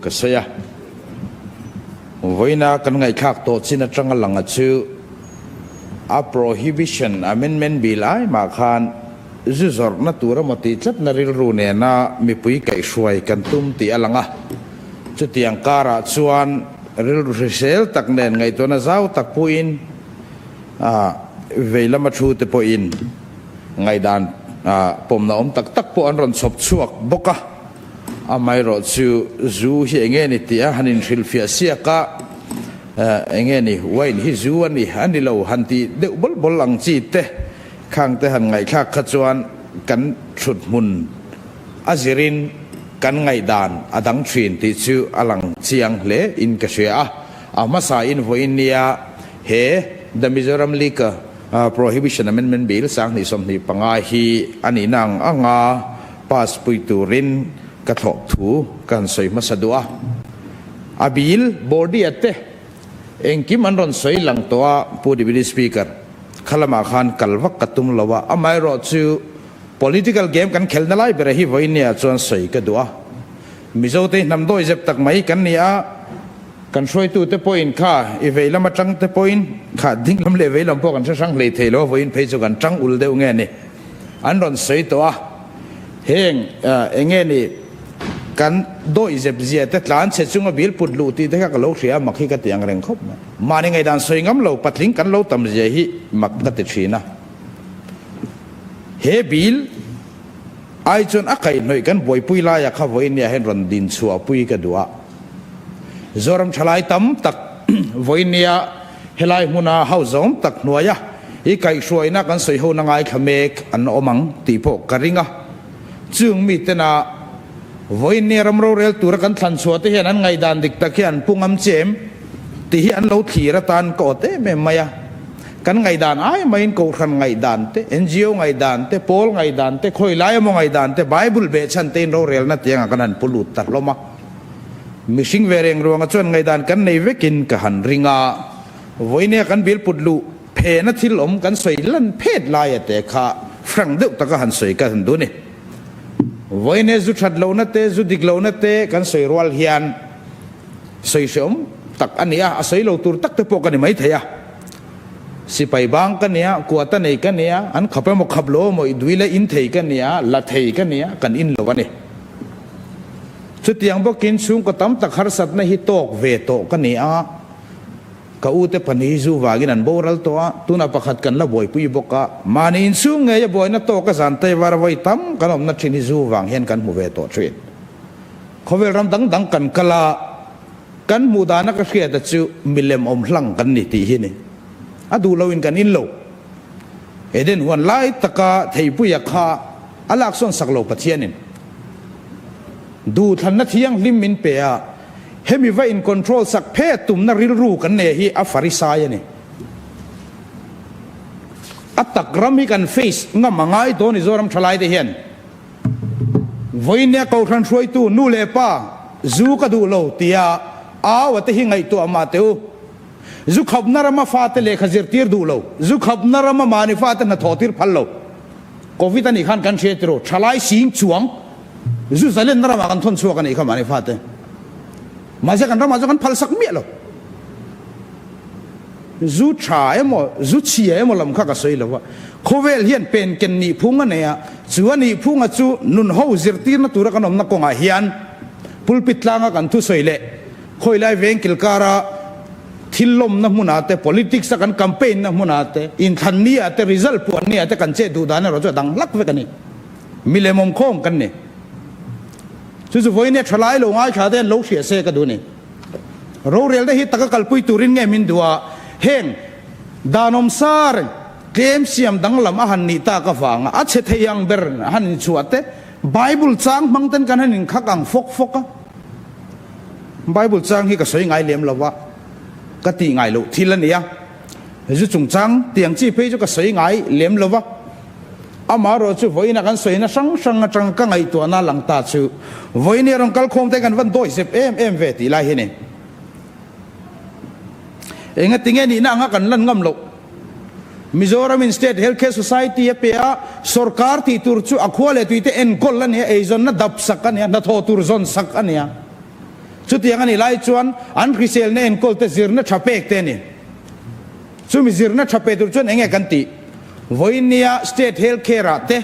ka sawi a. Vawiina kan ngaihthlak tawh chin atanga langa chu a Prohibition Amendment Bill ai mah khan zu zawrhna tur emaw tih tlatna rilru nena mipui kaihhruai kan tum tih a lang a. Chutiang karah chuan rilru hrisel tak nen ngaihtuahna zau tak puiin vei lama thu te pawhin ngaihdan pawmna awm tak tak pawh an rawn chhawp chhuak bawk a. Amaherawhchu zu hi enge ni tih a han inhrilhfiah siak a, enge ni wine hi zu a ni a ni lo han tih deuh bawl bawl ang chi te khang te han ngaihthlak kha chuan kan thut hmun a zirin kan ngaihdan a dang thin tih chu a lang chiang hle in ka hria a. A hmasa in vawiin nia he The Mizoram Liquor Prohibition Amendment Bill 2025 hi a nihna ang anga pass pui turin ka thlawh thu ka han sawi hmasa duh a. A bill body a te engkim an rawn sawi lang tawh a Pu Deputy Speaker, kha lamah khan kal vak ka tum lo a, amaherawhchu political game kan khelna lai bera hi vawinia chuan sawi ka duh a. Mizote hi hnam dawi zep tak mai kan ni a, kan hruaitute pawhin kha i vei lam atang te pawhin kha ding lam leh vei lam pawh kan hre hrang hlei thei lo a, vawiin phei chu kan tang ul deuh nge ni an rawn sawi tawh a. Heng eng nge ni kan dawi zep zia te tlan chhe chunga bil put luh tih te kha ka lo hria a, mak hi ka ti ang reng khawp mai. Mahni ngaihdan sawi ngam lo patling kan lo tam zia hi mak ka ti thin a. He bil ai chuan a kaihhnawih kan buaipui laia kha vawiin nia hian rawn din chhuahpui ka duh a. Zoram thalai tam tak vawiin nia helai hmuna hauzawm tak hnuaia i kaihhruaina kan sawi hona ngaithla mek an awm ang tih pawh ka ring a. Chung mitena vawiin nia ram rorel tura kan thlan chhuah te hian an ngaihdan dik tak hi an pu ngam che em tih hi an lo thlir atan ka awt em em mai a. Kan ngaihdan ai maiin Kohhran ngaihdan te, NGO ngaihdan te, Pawl ngaihdan te, khawi lai emaw ngaihdan te, Bible behchhan tein rorelna tiangah kan han pu lut ta hlawm a. Mihring ve reng ruanga chuan ngaihdan kan nei vekin ka han ring a, vawinia kan bil put luh phena thil awm kan sawi lan phet laia te kha hrang deuh taka han sawi ka han duh ni. Vawinia zu that lohna te, zu dik lohna te kan sawi rual hian sawi hreawm tak a ni a, a sawi lo tur tak te pawh ka ni maithei a. Sipai bang ka nia, kuata nei ka nia, an khap emaw khap lo emaw i dui leh in thei ka nia, la thei ka nia, kan in lo a ni. Chutiang bawkin chhungkaw tam tak harsatna hi tawk ve tawh ka ni a, ka ute pahnih hi zu vangin an boral tawh a, tunah pakhat kan la buaipui bawk a, mahni inchhung ngeia buaina tawka zan teivar vawi tam kan awmna thin hi zu vang hian kan hmu ve tawh thin. Khawvel ram dang dang kan kal a, Kan hmuh dana ka hriata chu milem awm hlang kan ni tih hi ni. A duh loin kan in lo. Eden huan lai taka theipuia kha a laksawn sak lo Pathianin. Duhthlanna thianghlim min pe a, hemi va in control sak phet tumna rilru kan nei hi a farisai a ni. A tak ram hi kan face ngam a ngai dawn i Zoram thalaite hian. Vawinia Kohhran hruaitu nu leh pa zu ka duh lo tia au a te hi ngaihtuah mah teh u. Zu khapna rama fate lehkha zirtir duh lo, zu khapna rama mahni fate hnathawh tir phal lo. Covid a nih khan kan hria tiraw, thalai sing chuang zu zalenna ramah kan thawn chhuak a nih kha mahni fate. Mahse kan ramah chu kan phalsak miah lo. Zu tha emaw, zu chhia emaw lam kha ka sawi lo a, khawvel hian pen ken nih phung a nei a, chu a nih phunga chu nun ho zirtirna tura kan awmna kawngah hian pulpit tlanga kan thusawi leh khawilai veng kilkara thil lawmna hmunah te, politics a kan campaign na hmunah te, inthlan ni ah te, result puan ni ah te kan chet duh dan erawh chu a dang hlak vek a ni. Milem awmkhawm kan ni. Chu chu vawiin tha lai lo ngaithla te an lo hria se ka duh ni. Rorel te hi taka kalpui turin nge min duh a, heng danawm sa reng tlem siam danglam a han nih tak avanga a chhe thei ang ber han inchhuah te, Bible chang hmang ten kan han inkhak ang fawk fawk a. Bible chang hi ka sawi ngai lem lo a, ka tih ngai loh thil a ni a, zu chungchang tiang chi phei chu ka sawi ngai lem lo va. Amaherawh chu vawiina kan sawina hrang hrang atang ka ngaihtuahna lang ta chu vawiin hi a rawn kal khawm te kan van dawi zep em em ve tih lai hi ni. Engatinge nihna anga kan lan ngam loh. Mizoram in State Health Care Society a pe a, sorkar tih tur chu a khua leh tuite enkawl a nia, eizawnna dap sak a nia, hnathawh tur zawn sak a nia. Chutiang a nih lai chuan an hriselna enkawlte zirna tha pek te a ni. Chumi zirna tha pe tur chuan enge kan tih? Vawinia State Health Care ah te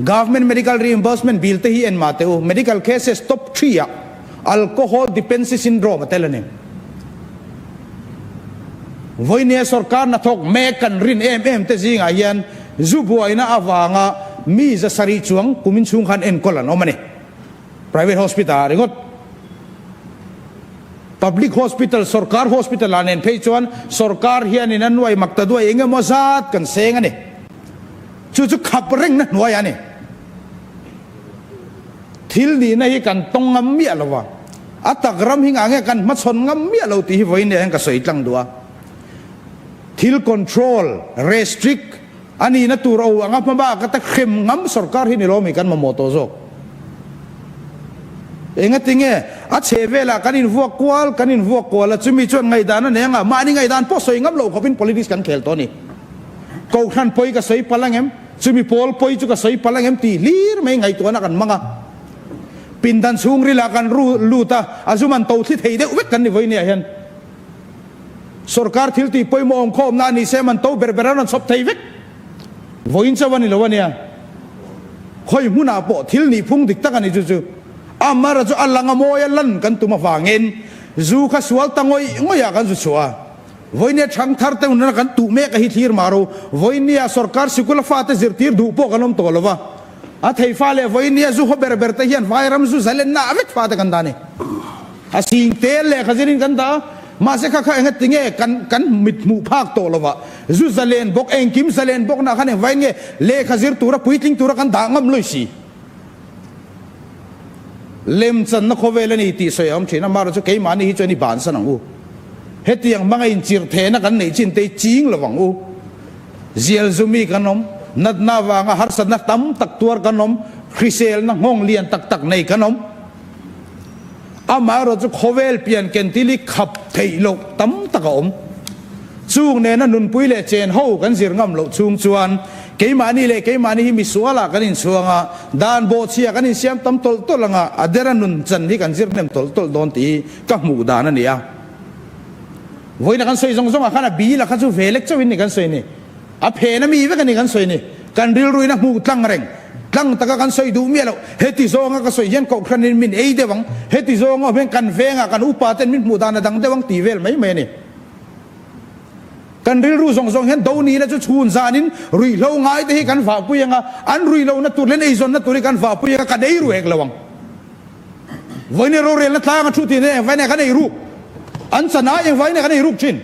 Government Medical Reimbursement Bill te hi en mah teh u, Medical Cases Top Three ah Alcohol Dependency Syndrome a tel a ni. Vawinia sorkar hnathawk mek kan rin em em te zingah hian zu buaina avanga mi 700 chuang kumin chhung khan enkawl an awm a ni. Private hospital ah ringawt. Public hospital, sorkar hospital ah nen phei chuan sorkar hianin a nuai mak ta duai eng emaw zat kan seng a ni. Chu chu khap rengna hnuai a ni. Thil nihna hi kan tawng ngam miah lo va, a tak ram hi ngah nge kan hmachhawn ngam miah lo tih hi vawiin ah hian ka sawi tlang duh a. Thil control, restrict, a nihna tur o anga hmabak ata hrem ngam sorkar hi ni lo mi kan mamawh tawh zawk. Engatinge a chhe velah kan invuak kual kan invuak kual a, chumi chuan ngaihdan a nei anga mahni ngaihdan pawh sawi ngam loh khawpin politics kan khel tawh a ni. Kohhran pawi ka sawi palh angem? Chumi pawl pawi chu ka sawi palh angem tih hlir mai ngaihtuahna kan hmang a. Pindan chhungrilah kan ru lut a, a zum an to thli thei deuh vek kan ni vawinia hian. Sorkar thil tih pawimawh awm khawmna a ni se man to ber ber an rawn chhawp thei vek. Vawiin chauh a ni lo a nia. Khawi hmunah pawh thil nih phung dik tak a ni chu chu. Amara chu a lang a mawi a lan kan tum avangin zu kha sual ta ngawih ngawihah kan zu chhuah a. Vawinia chhang thar te hunah kan tuh mek a hi thlir mah ro. Vawinia sorkar sikul a fate zirtir duh pawh kan awm tawh lo va. A thei fa leh vawinia zu haw ber ber te hian vairam zu zalenna a vek fate kan dah a ni. A sing tel lehkha zirin kan dah a, mahse kha kha enga tinge kan kan mit hmuh phak tawh lo va. Zu zalen bawk, engkim zalen bawk nah khan engvai nge lehkha zir tura puitling tura kan dah ngam lawi si. Lemchanna khawvel a ni tih sawi a awm thin a, amaherawhchu keimahni hi chuan i bansan ang u. Hetiang hmanga inchirh thehna kan neih chin te hi ching lo ang u. Zial zumi kan awm, natna avanga harsatna tam tak tuar kan awm, hriselna nghawng lian tak tak nei kan awm. Amaherawhchu khawvel pian kentil hi khap theih loh tam tak a awm. Chung nena nunpui leh chen ho kan zir ngam loh chhung chuan keimahni leh keimahni hi misualah kan inchhuang a, dan bawhchhia kan insiam tam tawlh tawlh anga a dera nun chan hi kan zir hnem tawlh tawlh dawn tih hi ka hmuh dan a ni a. Vawiina kan sawi zawng zawngah khan a bil a kha chu ve lek chauhin ni kan sawi ni. A phen a mi vek a ni kan sawi ni. Kan rilruin a hmuh tlang reng. Tlang taka kan sawi duh miah loh. Heti zawnga ka sawi hian kohhranin min ei deuh ang, heti zawnga awm hian kan vengah kan upa ten min hmuh dan a dang deuh ang tih vel mai mai a ni. Kan rilru zawng zawng hian do nihna chu chhun zanin ruihhlo ngai te hi kan vahpui ang a, an ruihlohna tur leh an eizawnna tur hi kan vahpui ang a, kan ei ru hek lo ang. Vawiin rorelna tlanga thu tih nen engvai nge kan ei ruk? An chan ai engvai nge kan ei ruk thin?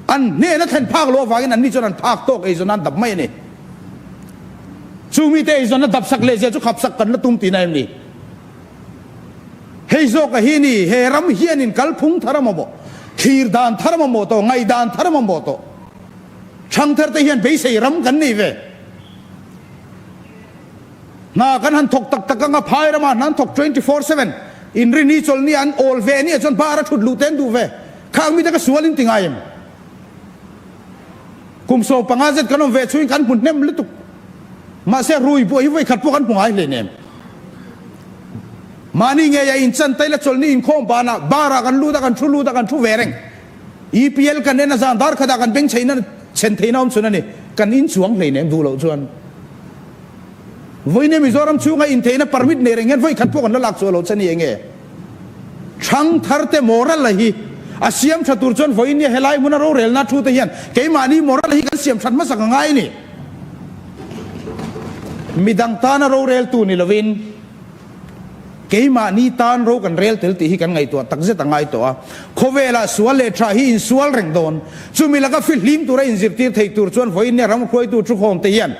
An hnehna thlen phak loh avangin anni chuan an phak tawk eizawnna an dap mai a ni. Chu mite eizawnna dap sak leh zia chu khap sak kan la tum tihna em ni? Hei zawka hi ni, he ram hianin kalphung thar a mamawh, thlir dan thar a mamawh tawh, ngaihdan thar a mamawh tawh. Thangthar te hian beisei ram kan nei ve. Hna kan han thawk tak tak anga phai ramah hna an thawk 24/7. Inrini chawlhni an awl ve nia chuan bar a thut luh te an duh ve. Khang mite ka sual in ti ngai em? Kum 15 zet kan awm ve chhuin kan hmu hnem lutuk. Mahse rui buai hi vawi khat pawh kan hmu ngai hleinem. Mahni ngei a inchan taila chawlhni inkhawm banah bar ah kan lut a kan thu lut a kan thu ve reng. EPL kan en a zan dar khatah kan beng chheihna chhen theihna awm chhun a ni. Kan inchuang hleinem duh loh chuan. Vawiin Mizoram chhunga intheihna permit nei reng hian vawi khat pawh kan la lak chhuah loh che ni enge? Thangthar te moral a hi a siam tha tur chuan vawiin helai hmuna rorelna thu te hian keimahni moral a hi kan siam that hmasak a ngai a ni. Midang tana roreltu ni lovin keimahni tan ro kan rel tel tih hi kan ngaihtuah takzet a ngai tawh a. Khawvelah sual leh tha hi insual reng dawn. Chumi laka fihlim tura inzirtir thei tur chuan vawiin ram hruaitu thukhawm te hian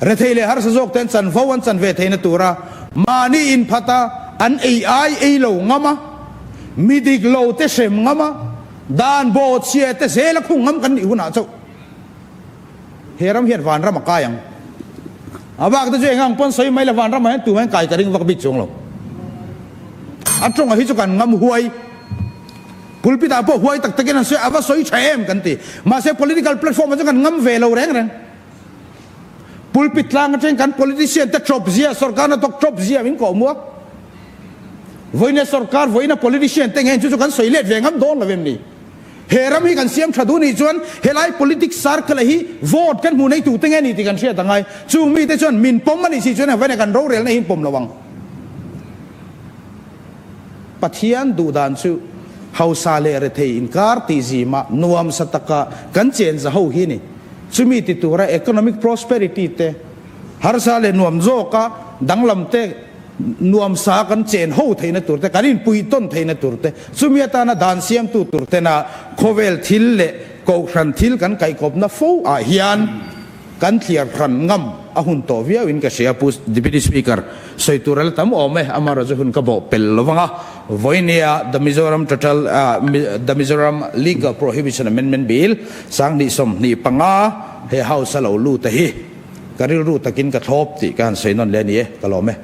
Rethei leh harsa zawk ten chanvo an chan ve theihna tura mahni inphat a, an ei ai ei lo ngam a, mi dik lo te hrem ngam a, dan bawh chhia te zel a khung ngam kan nih hunah chauh he ram hian vanram a kai ang. A bak te chu eng ang pawn sawi mai la vanram ah hian tumah hian kai ka ring vak bik chuang lo. A tawngah hi chu kan ngam huai. Pulpit ah pawh huai tak takin an sawi a, a va sawi tha em kan ti. Mahse political platform ah chuan kan ngam ve lo reng reng. Pulpit tlang atangin kan politician te tawp zia, sorkar hnathawk tawp zia min kawh muak. Vawiina sorkar, vawiina politician te nge chu chu kan sawi let ve ngam dawn lo em ni? He ram hi kan siam tha duh nih chuan helai politics circle hi vote kan hmuh nei tute nge ni tih kan hriat angai. Chung mite chuan min pawm a nih si chuan vawiina kan rorelna hi in pawm lo ang. Pathian duh dan chu hausa leh rethei inkar tih zimah nuamsa taka kan chen za ho hi a ni. Chumi ti tura economic prosperity te, harsa leh nuam zawka danglam te, nuamsa kan chen ho theihna tur te, kan inpui tawn theihna tur te, chumi atana dan siamtu tur tena khawvel thil leh kohhran thil kan kaihkawpna fo ah hian kan thliar hran ngam a hun tawh viau in ka hria. Pu Deputy Speaker, sawi tur a la tam awm e, amaherawhchu chu hun ka bawh pel lo vang a, vawinia The Mizoram Total The Mizoram Liquor Prohibition Amendment Bill 2025 he House a lo lut a hi ka rilru takin ka thlawp tih ka han sawi nawn leh a ni e, ka lawm e.